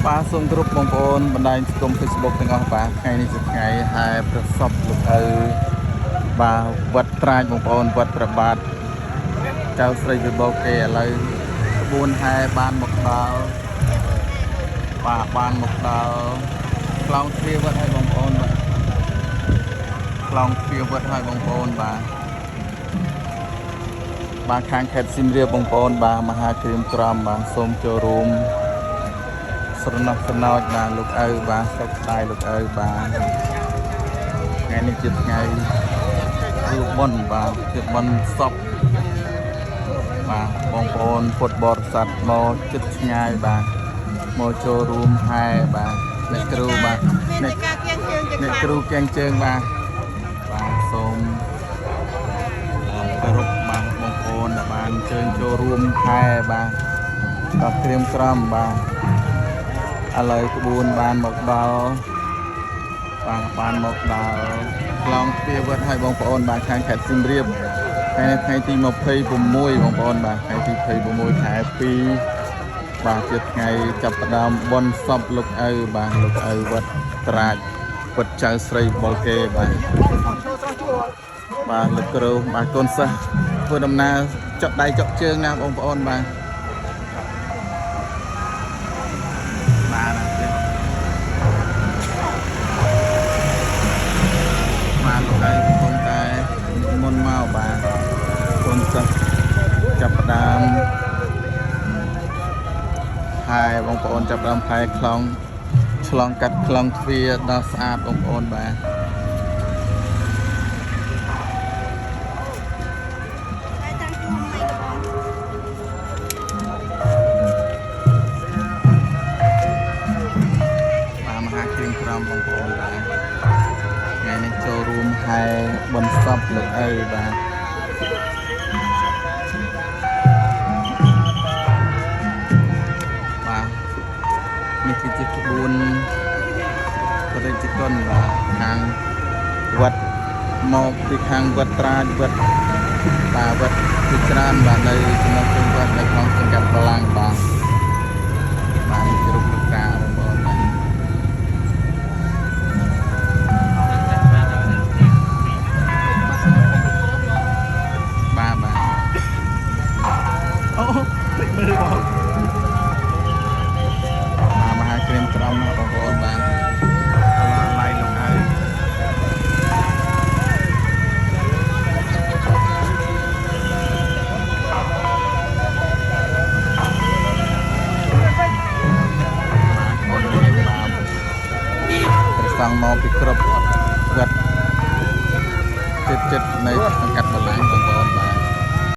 បាទសូមគោរពបងប្អូនបណ្ដាញសង្គម Facebook ទាំងអស់បាទថ្ងៃនេះជាថ្ងៃហែប្រសពលោកឪបាទវត្តត្រាចបងប្អូនវត្តព្រះបាទចៅស្រីវិបុលគេឥឡូវក្បួនហែបានមកដល់បាទបានមកដល់ក្លោងទ្វារវត្តឲ្យបងប្អូនបាទក្លោងទ្វារវត្តឲ្យបងប្អូនបាទបាទខាងខេត្តសៀមរាបបងប្អូនបាទមហាគ្រាមក្រមបាទសូមចូលរួម ស្រណោះស្រណោចបាទលោកឪបាទសុខស្ដាយលោកឪបាទថ្ងៃនេះជាថ្ងៃធ្វើបុណ្យបាទជាបុណ្យសពបាទបងប្អូនពុទ្ធបរិស័ទមកចិត្តឆ្ងាយបាទមកចូលរួមហែបាទអ្នកគ្រូបាទ មាន អ្នក តែការគៀងជើងជា អ្នក ខ្លាំង គ្រូកៀងជើងបាទបាទសូមគោរពបាទបងប្អូនដែលបានអញ្ជើញចូលរួមហែបាទដល់ក្រៀមក្រំបាទ ឥឡូវក្បួនបានមកដល់បាទបានមកដល់ក្លងទ្វារវត្តឲ្យបងប្អូនបាទខាងខេត្តសៀមរាបថ្ងៃនេះថ្ងៃទី26បងប្អូនបាទថ្ងៃទី26ខែ2បាទជាថ្ងៃចាប់ផ្ដើមបុណ្យសពលោកឪបាទលោកឪវត្តត្រាចវត្តចៅស្រីបុលគេបាទបាទលោកគ្រូបាទកូនសិស្សធ្វើដំណើរចុកដៃចុកជើងណាបងប្អូនបាទបាទ បាទលោកឯងកំពុងតែមុនមកបាទកូនសិស្សចាប់ផ្ដើមហើយបងប្អូនចាប់ផ្ដើមផែខ្លងឆ្លងកាត់ខ្លងទ្វារដល់ស្អាតបងប្អូនបាទ តែតាំងជួមមិនបង បាទមហាគ្រឿងក្រមបងប្អូនបាទថ្ងៃនេះចូលរួមហែបុណ្យសពលោកឪបាទបាទនេះគឺជាក្បួនប្រជាជនបាទខាងវត្តមកពីខាងវត្តត្រាចវត្តបាទវត្តជាច្រើនបាទនៅចំណុចជុំវត្តនៅក្នុងសង្កាត់បលាំងបាទបាទនេះជារូបលោកតាបងប្អូនបាទ បាទបាទអូភ្លេចមើលបងបាទមហាក្រៀមក្រំណាបងប្អូនបាទអឡៃលោកហើយបាទបងប្អូនបាទព្រះសង្ឃមកពីគ្រប់វត្តចិត្តចិត្តនៅសង្កាត់បលាំងបងប្អូនបាទ